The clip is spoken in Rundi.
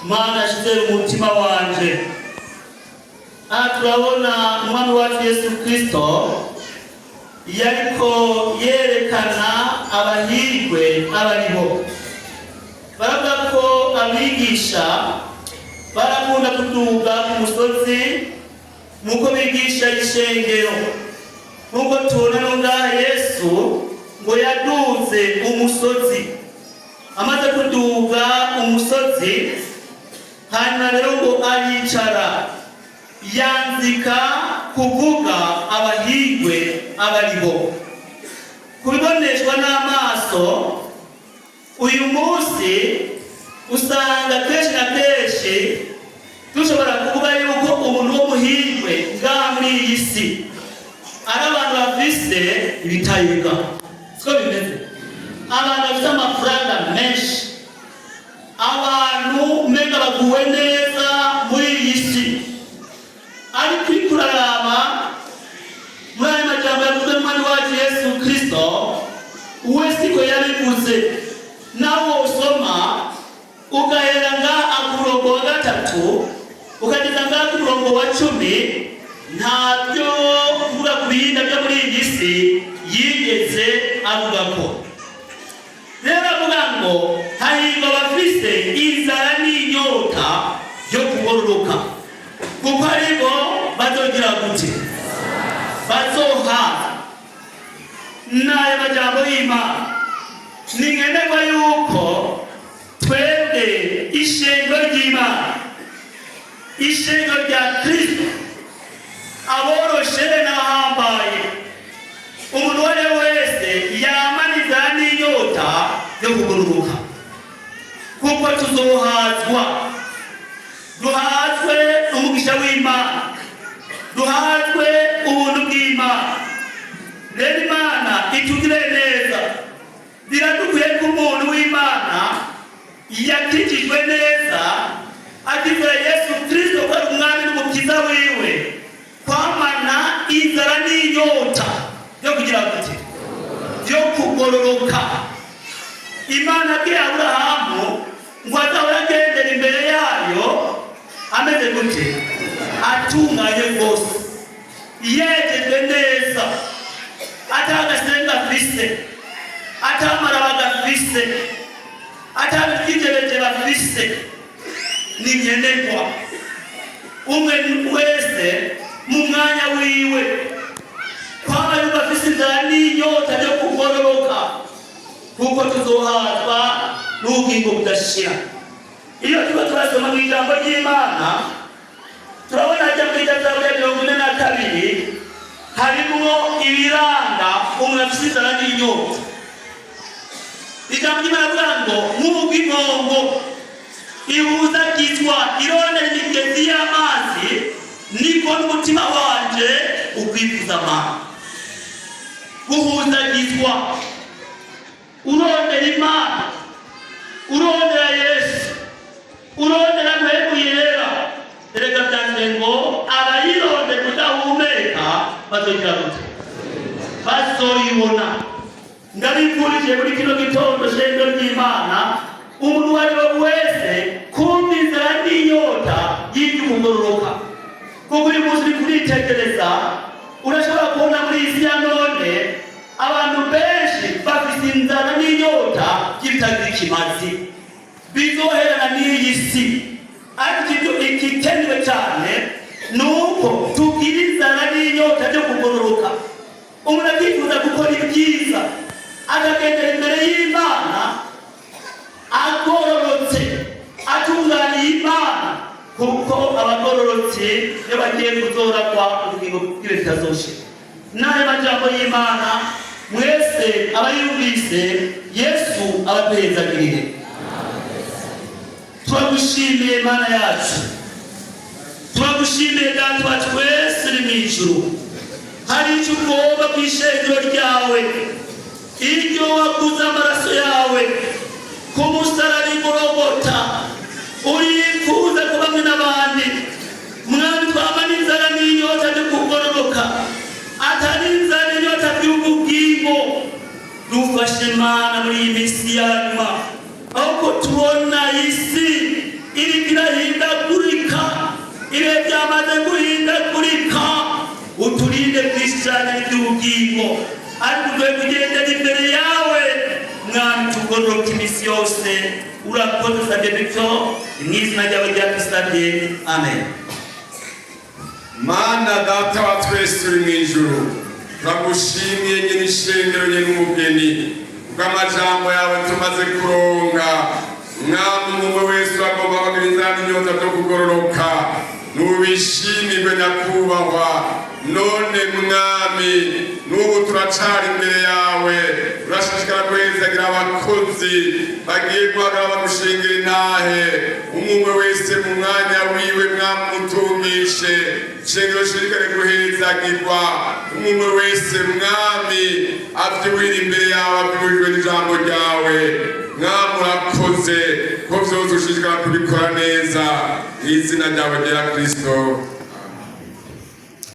Mana yashyize mu mutima wanje. Aha turabona Umwami wacu Yesu Kristo yariko yerekana abahirwe abaribo. Baravuga ko abigisha barakunda kuduga ku musozi nuko bigisha ishengero, nk'uko tubona no ngaha Yesu ngo yaduze umusozi. Amaze kuduga umusozi, hanyuma rero ngo aricara, yanzika kuvuga abahirwe abaribo. Kubiboneshwa n'amaso, uyu munsi usanga kenshi na kenshi dushobora kuvuga yuko umuntu w'umuhirwe ngaha muri iyi si ari abantu bafise ibitayega. Siko bimeze? Abantu bafise amafaranga menshi, abantu umenga baguwe neza muri iyi si. Ariko uriko uraraba muri ayo majambo yavuzwe n'Umwami wacu Yesu Kristo, we siko yabivuze. Nawe usoma ugahera ngaha ku murongo wa 3 ukageza ngaha ku murongo wa 10, ntabyo kuvuga ku bihinda byo muri iyi si yigeze avuga ko. Rero avuga ngo hahirwa abafise inzara n'inyota yo kugororoka, kuko aribo bazogira gute? Bazohaza. N'aya majambo y'Imana ni nkenerwa yuko twebwe ishengero ry'Imana, ishengero rya Kristo, aboroshe n'abahambaye, umuntu uwo ari we wese yamana inzara n'inyota yo kugororoka, kuko tuzohazwa. Duhazwe umugisha w'Imana, duhazwe ubuntu bw'Imana. Rero Imana itugire neza. Biradukwiye ko umuntu w'Imana yakijijwe neza, akizera Yesu Kristo ko ari Umwami n'Umukiza wiwe, kwamana inzara n'inyota yo kugira gute? Yo kugororoka. Imana abwiye Aburahamu ngo azahora agendera imbere yayo ameze gute? Atunganye rwose, yejejwe neza, atagasenga afise, atamaraba gafise, atabyijereje bafise. Ni nkenerwa umwe wese mu mwanya wiwe kwaba yumva afise inzara n'inyota byo kugororoka, kuko tuzohazwa n'ubugingo budashira. Iyo tuba turasoma mu ijambo ry'Imana, turabona ajya muri Zaburi ya 42, harimwo ibiranga umuntu afise inzara n'inyota. Ijambo ry'Imana avuga ngo nk'uko impongo ihuzagizwa irondera imigezi y'amazi, niko n'umutima wanje ukwifuza amazi. Guhuzagizwa urondera Imana, urondera Yesu, urondera Mpwemu Yera. Erega byanditse ngo abayirondera kudahumeka bazogira gute? Bazoyibona. Ndabifurije muri kino gitondo, shengero ry'Imana, umuntu uwo ari we wese kumva inzara n'inyota y'iby'ukugororoka, kuko uyu munsi uri kuritekereza, urashobora kubona muri iyi si ya none abantu benshi bafite inzara n'inyota y'ibitagira ikimazi bizoherana n'iyi si. Ariko ikintu igikenewe cyane ni uko tugira inzara n'inyota byo kugororoka, umuntu akifuza gukora ibyiza, akagendera imbere y'Imana agororotse, atunganiye Imana, kuko abagororotse iyo bagiye kuzoragwa ubugingo bw'ibihe bitazoshira. N'ayo majambo y'Imana, mwese abayumvise, Yesu abaduhezagirire. Turagushimiye Mana yacu, turagushimiye Data wa twese uri mu ijuru. Hari icyo ugomba ku ishengero ryawe, iryo waguze amaraso yawe ku musaraba i Gorogota. Urifuza ko bamwe n'abandi, Mwami, twama n'inzara n'inyota byo kugororoka, atari inzara n'inyota by'ubugingo. Dufashe Mana muri iyi minsi ya nyuma, ahubwo tubona isi iriko. byamaze guhindagurika. Uturinde kwishushanya n'iby'ubugingo, ariko uduhe kugendera imbere yawe, Mwami, tugororoka iminsi yose. Urakoze, usabye bityo mu izina ryawe ryadusabye, amen. Mana Data wa twese uri mu ijuru, turagushimiye nyine ishengero, nyine umugeni, kubw'amajambo yawe tumaze kuronka. Mwami, umwe wese uragomba kugira inzara n'inyota byo kugororoka, nubishimirwe nyakubahwa. None Mwami, n'ubu turacari imbere yawe, urashishikara guhezagira abakozi bagiye guhagarara bagushingira intahe, umwe wese mu mwanya wiwe. Mwami, mutungishe, ishengero shirikare guhezagirwa, umwe wese Mwami avyuhira imbere yawe, avyuhijwe n'ijambo ryawe. Mwami, urakoze ko vyose ushishikara kubikora neza, mw'izina ryawe rya Kristo.